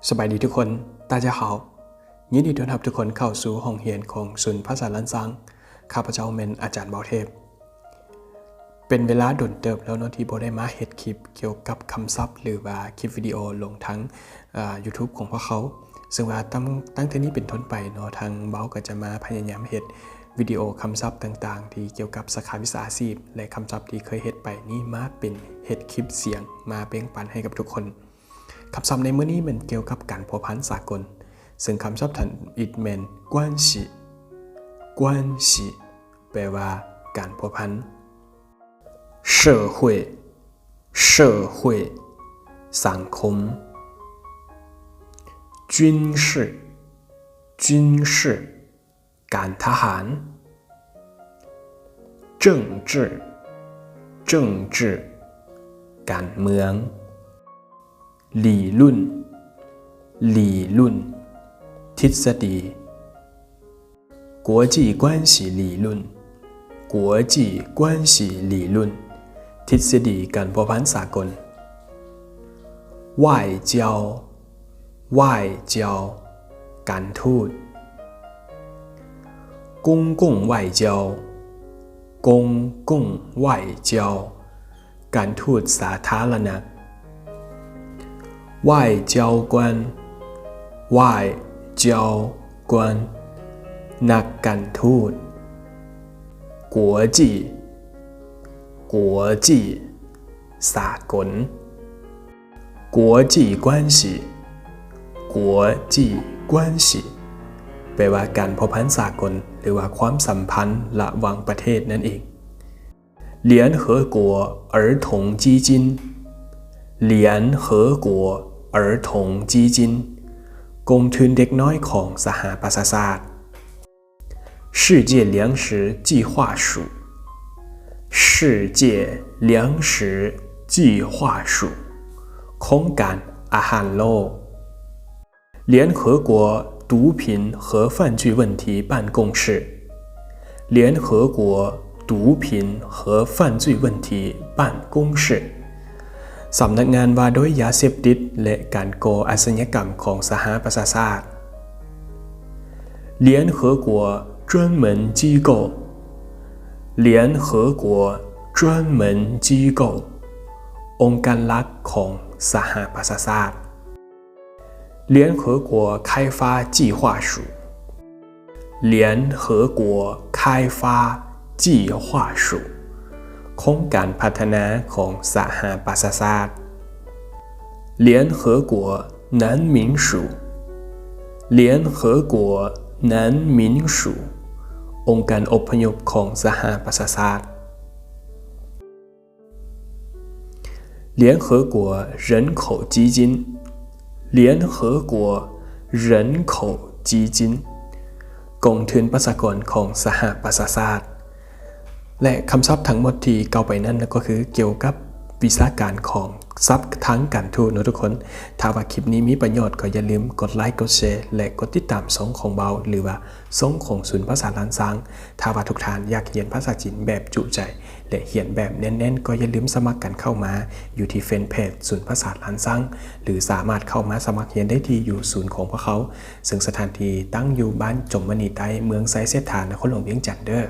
ສະບາຍດີທຸກຄົນ 大家好 ຍິນດີຕ້ອນຮັບທຸກຄົນເຂົ້າສູ່ຫ້ອງຮຽນຂອງສູນພາສາລ້ານຊ້າງ. ຂ້າພະເຈົ້າແມ່ນອາຈານເບົາເທບ. ເປັນເວລາດົນເຕີບແລ້ວເນາະ ທີ່ບໍ່ໄດ້ມາເຮັດຄລິບກ່ຽວກັບຄຳສັບ ຫຼືວ່າຄລິບວິດີໂອລົງທາງ ເອີ YouTube ຂອງພວກເຮົາ. ເຊິ່ງວ່າຕັ້ງ ຕັ້ງແຕ່ນີ້ເປັນຕົ້ນໄປເນາະ ທາງເບົາກໍຈະມາພະຍາຍາມເຮັດວິດີໂອຄຳສັບຕ່າງໆ ທີ່ກ່ຽວກັບສາຂາວິຊາອາຊີບ ແລະ ຄຳສັບທີ່ເຄີຍເຮັດໄປນີ້ມາເປັນ ເຮັດຄລິບສຽງມາແບ່ງປັນໃຫ້ກັບທຸກຄົນ. ຄຳສັບໃນມື້ນີ້ແມ່ນກ່ຽວກັບການພົວພັນສາກົນ ເຊິ່ງຄຳສັບທຳອິດແມ່ນ 关系 关系 ແປວ່າການພົວພັນ. 社会 社会 ສັງຄົມ. 军事 军事 ການທະຫານ. 政治 政治 ການເມືອງ. 理论 理论 ທິດສະດີ. 国际关系理论 国际关系理论 ທິດສະດີການພົວພັນສາກົນ. 外交 外交 ການທູດ. 公共外交 公共外交 ການທູດສາທາລະນະ. 外交官 外交官 ນັກການທູດ. 国际 国际 ສາກົນ. 国际关系 国际关系 ແປວ່າການພົວພັນສາກົນ ຫຼືວ່າຄວາມສຳພັນລະຫວ່າງປະເທດນັ້ນເອງ. 联合国儿童基金 联合国儿童基金 ກົງທຶນເດັກນ້ອຍຂອງສະຫະປະຊາຊາດ. 世界粮食计划署 世界粮食计划署 ໂຄງການອາຫານໂລກ. 联合国毒品和犯罪问题办公室 联合国毒品和犯罪问题办公室 ສຳນັກງານວ່າດ້ວຍຢາເສບຕິດ ແລະ ການກໍ່ອາຊະຍາກຳຂອງສະຫະປະຊາຊາດ. 联合国专门机构 联合国专门机构 ອົງການຫຼັກຂອງສະຫະປະຊາຊາດ. 联合国开发计划署 联合国开发计划署 ໂຄງການພັດທະນາຂອງສະຫະປະຊາຊາດ. 联合国难民署 联合国难民署 ອົງການອົບພະຍົບຂອງສະຫະປະຊາຊາດ. 联合国人口基金 联合国人口基金 ກົງທຶນປະຊາກອນຂອງສະຫະປະຊາຊາດ. ແລະ ຄຳສັບທັງໝົດທີ່ກ່າວໄປນັ້ນກໍຄືກ່ຽວກັບວິຊາການຂອງສັບທາງການທູດເນາະທຸກຄົນ. ຖ້າວ່າຄລິບນີ້ມີປະໂຫຍດກໍຢ່າລືມກົດໄລຄ໌ ກົດແຊ ແລະ ກົດຕິດຕາມຊ່ອງຂອງເບົາ ຫຼືວ່າຊ່ອງຂອງສູນພາສາລ້ານຊ້າງ. ຖ້າວ່າທຸກທ່ານຢາກຮຽນພາສາຈີນແບບຈຸໃຈ ແລະ ຮຽນແບບແໜ້ນໆ ກໍຢ່າລືມສະໝັກກັນເຂົ້າມາຢູ່ທີ່ແຟນເພຈສູນພາສາລ້ານຊ້າງ ຫຼື ສາມາດເຂົ້າມາສະໝັກຮຽນໄດ້ທີ່ຢູ່ສູນຂອງພວກເຮົາ ເຊິ່ງສະຖານທີ່ຕັ້ງຢູ່ບ້ານຈົມມະນີໃຕ້ ເມືອງໄຊເສດຖາ ນະຄອນຫຼວງວຽງຈັນເດີ້.